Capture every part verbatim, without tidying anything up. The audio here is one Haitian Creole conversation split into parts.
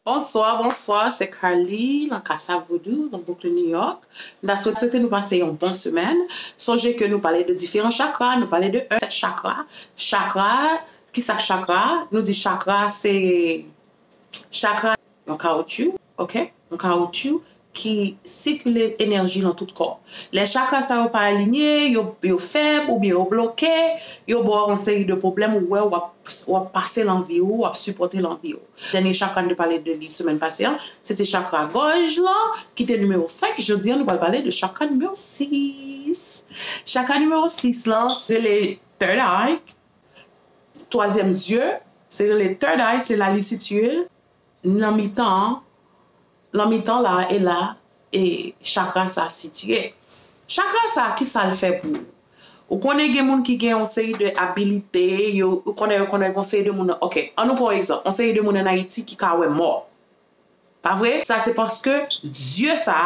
Bonswa, bonswa, se Carly, nan Casa Voodoo, nan Brooklyn, New York. M ta swete nou pase yon bon semèn. Sonje ke nou pale de diferan chakra, nou pale de sèt chakra. Chakra, ki sa k chakra? Nou di chakra se chakra yon kawoutchou, ok? Yon kawoutchou ki sikile enèji nan tout kò. Lè chakra sa yo pa alinye, yo, yo fèb oubyen yo bloke, yo ba w yon seri de pwoblèm ou wè w ap, w ap pase nan vi w, w ap sipòte nan vi w. Dènye chakra n te pale de li semèn pase an, se te chakra gòj lan, ki te nimewo senk. Jodi an, nou pral pale de chakra nimewo sis. Chakra nimewo sis lan, se rele third eye, twazyèm zye, se rele third eye, se la li sitiye, nan mitan, nan mitan la e la, e chakra sa sitiye. Chakra sa, ki sa l fè pou ou? Ou konnen gen moun ki gen yon seri de abilite, yo, ou konnen, yo konnen yon seri de moun, ok, ann nou pran yon egzanp, yon seri de moun ann Ayiti ki ka wè mò. Pa vre? Sa se paske zye sa,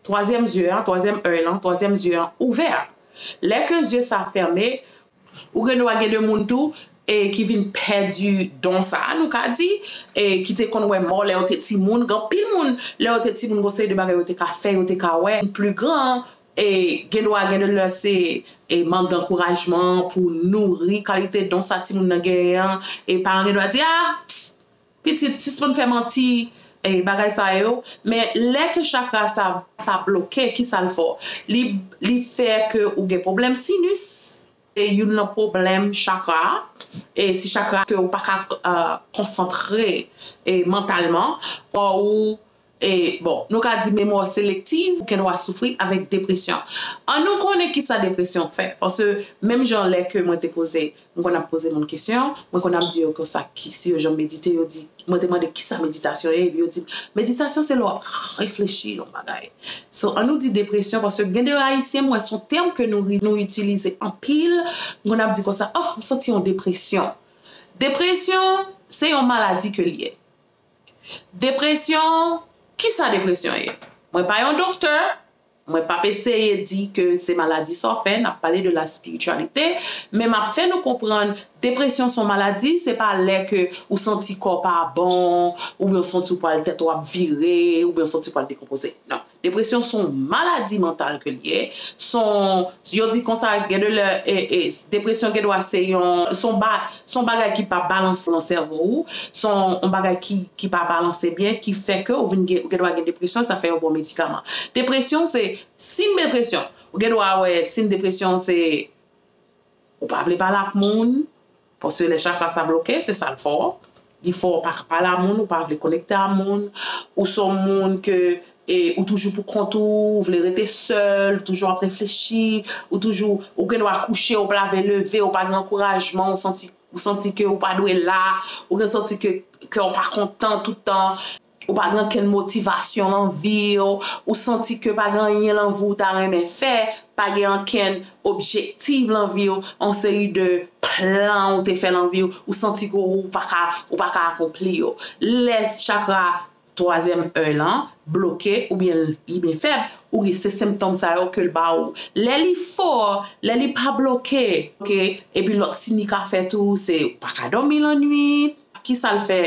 twazyèm zye an, twazyèm eye lan, twazyèm zye an ouvè. Lè ke zye sa fèmen, ou gen dwa gen de moun tou, e ki vin pèdi don sa, nou ka di, e ki te konn wè mò lè yo te timoun. Gen anpil moun, lè yo te timoun, gen yon seri de bagay yo te ka fè, yo te ka wè, pli gran, e gen dwa gen de lè se, e mank dankourajman pou nouri kalite don sa timoun nan genyen an, e paran gen dwa di, a, pitit, sispann fè manti, e bagay sa yo. Men lè ke chakra sa, sa bloke, ki sa l fè w? Li, li fè ke ou gen pwoblèm sinis. Se youn nan pwoblèm chakra. E si chakra ke ou pa ka, euh, konsantre, e mantalman, ou, e bon, nou ka di memwa selektiv, ou gen dwa soufri avèk depresyon. Ann nou konnen ki sa depresyon fè. Paske menm jan lè ke mwen te poze, mwen konn ap poze moun kesyon, mwen konn ap di yo konsa, ki, si yo janm medite, yo di, mwen te mande ki sa meditasyon ye, epi yo di, meditasyon se lè w ap reflechi yon bagay. So, ann nou di depresyon, paske gen de Ayisyen, mwen, se yon tèm ke nou, nou itilize anpil, mwen ap di konsa, oh, m santi yon depresyon. Depresyon, se yon maladi ke l ye. Depresyon, ki sa depresyon ye? Mwen pa yon doktè, mwen p ap eseye di ke se maladi sa w fè, n ap pale de la spirityalite, men m ap fè nou konprann, depresyon se yon maladi, se pa lè ke ou santi kò w pa bon, oubyen w santi w pral tèt ou ap vire, oubyen w santi w pral dekonpoze. Non. Depresyon se yon maladi mantal ke l ye. Se yon, yo di konsa, gen de lè, e, e, depresyon gen dwa se yon, se yon ba-, se yon bagay ki pa balanse nan sèvo ou, se yon, yon bagay ki, ki pa balanse byen, ki fè ke ou vin gen, ou gen dwa gen depresyon, sa fè yo ba w medikaman. Depresyon se siy depresyon. Ou gen dwa wè siy depresyon se ou pa vle pale ak moun, paske lè chakra sa bloke, se sa l fè w. Li fè w pa ka pale a moun, ou pa vle konekte a moun, ou se yon moun ke, e, ou toujou pou kont ou, ou vle rete sèl, ou toujou ap reflechi, ou toujou, ou gen dwa kouche, ou pa vle leve, ou pa gen ankourajman, ou santi, ou santi ke ou pa dwe la, ou gen santi ke, kè w pa kontan tout tan. Ou pa gen ankenn motivasyon nan vi w, ou santi ke pa gen anyen nan vi w ta renmen fè, pa gen ankenn objektif nan vi w, yon seri de plan ou te fè nan vi w, ou santi ke ou pa ka, ou pa ka akonpli yo. Lè chakra twazyèm eye lan bloke oubyen li byen fèb, ou gen se senptòm sa yo ke l ba ou. Lè li fò, lè li pa bloke, ok, epi lòt siy li ka fè tou, se ou pa ka dòmi lannwit. Ki sa l fè?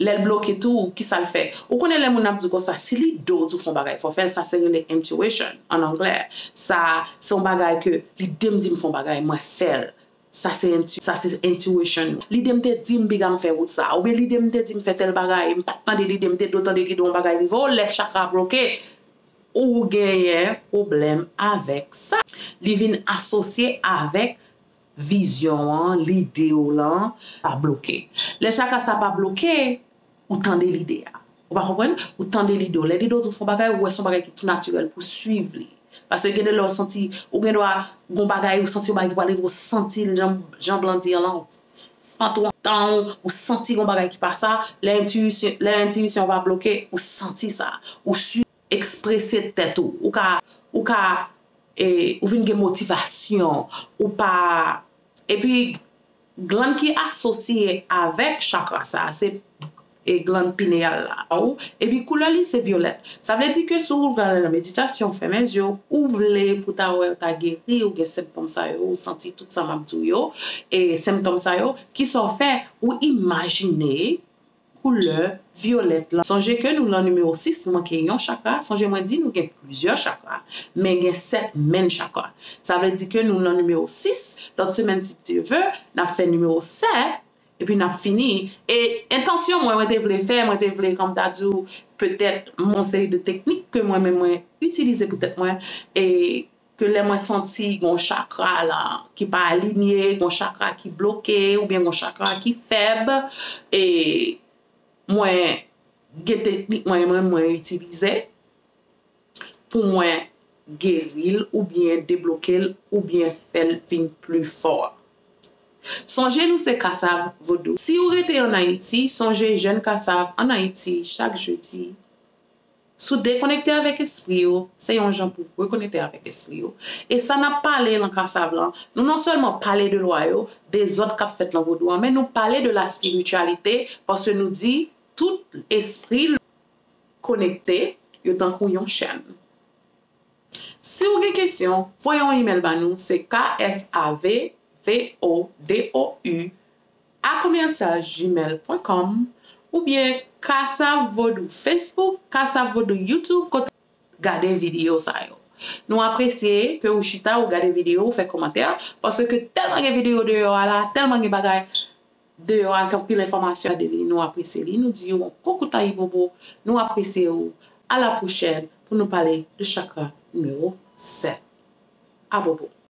Lè l bloke tou, ki sa l fè? Ou konnen lè moun ap di w konsa, si lide w di w fè yon bagay, fò w fè l, sa se rele intuition, an anglè. Sa, se yon bagay ke lide m di m fè yon bagay, mwen fè l. Sa se intu-, sa se intuition. Lide m te di m piga m fè wout sa, oubyen lide m te di m fè tèl bagay, m pa t tande lide m, te dwe tande lide w, yon bagay rive w, lè chakra bloke, ou genyen pwoblèm avèk sa. Li vin asosye avèk vizyon an, lide w lan, pa bloke. Lè chakra sa pa bloke, ou tande lide a. Ou pa konprann? Ou tande lide w. Lè lide w di w fè yon bagay, ou wè se yon bagay ki tou natirèl pou w swiv li. Paske gen de lè ou santi, ou gen dwa gen yon bagay, ou santi yon bagay ki pral rive, ou santi l, jan, jan blan di an lan, fant ou antan w, ou santi gen yon bagay ki pa sa, lè entiyisyon, lè entiyisyon an pa bloke, ou santi sa. Ou swiv, eksprese tèt ou. Ou ka, ou ka, e, ou vin gen motivasyon. Ou pa, epi glann ki asosye avèk chakra sa, se, e, glann pineyal la, ou, epi koulè li se vyolèt. Sa vle di ke si w gade nan meditasyon, fèmen zye w, ou vle pou ta wè, ta geri, ou gen senptòm sa yo, ou santi tout sa m ap di w yo, e senptòm sa yo, ki sa w fè? Ou imajine koulè vyolèt lan. Sonje ke nou lan nimewo sis, nou manke yon chakra. Sonje mwen di nou gen plizyè chakra, men gen sèt menn chakra. Sa vle di ke nou lan nimewo sis, lòt semèn si Dye vle, n ap fè nimewo sèt, epi n ap fini. E entansyon mwen, mwen te vle fè, mwen te vle, kòm ta di w, petèt yon seri de teknik ke mwen menm mwen itilize pou tèt mwen, e ke lè mwen santi gon chakra la ki pa alinye, gon chakra ki bloke, oubyen gon chakra ki fèb, e mwen gen teknik mwen, mwen, mwen itilize pou mwen geri l oubyen debloke l oubyen fè l vin pli fò. Sonje nou se Kasav Vodou. Si w rete ann Ayiti, sonje jèn Kasav ann Ayiti chak jedi. Si w dekonekte avèk espri w, se yon jan pou w rekonekte avèk espri w. E sa n ap pale lan Kasav lan, nou non sèlman pale de lwa yo, de zòd k ap fèt lan vodou an, men nou pale de la spirityalite, paske nou di tout espri konekte, yo tankou yon chèn. Si w gen kesyon, voye yon imèl ba nou, se K S A V V O D O U a commercial gmail point com, oubyen Kasav Vodou Facebook, Kasav Vodou YouTube, kote gade videyo sa yo. Nou apresye ke ou chita, ou gade videyo, ou fè kòmantè, paske tèlman gen videyo deyò a la, tèlman gen bagay deyò a, gen anpil enfòmasyon, gade li, nou apresye li, nou di w yon kokout ayibobo, nou apresye w, a la pwochèn pou nou pale de chakra nimewo sèt. Abobo.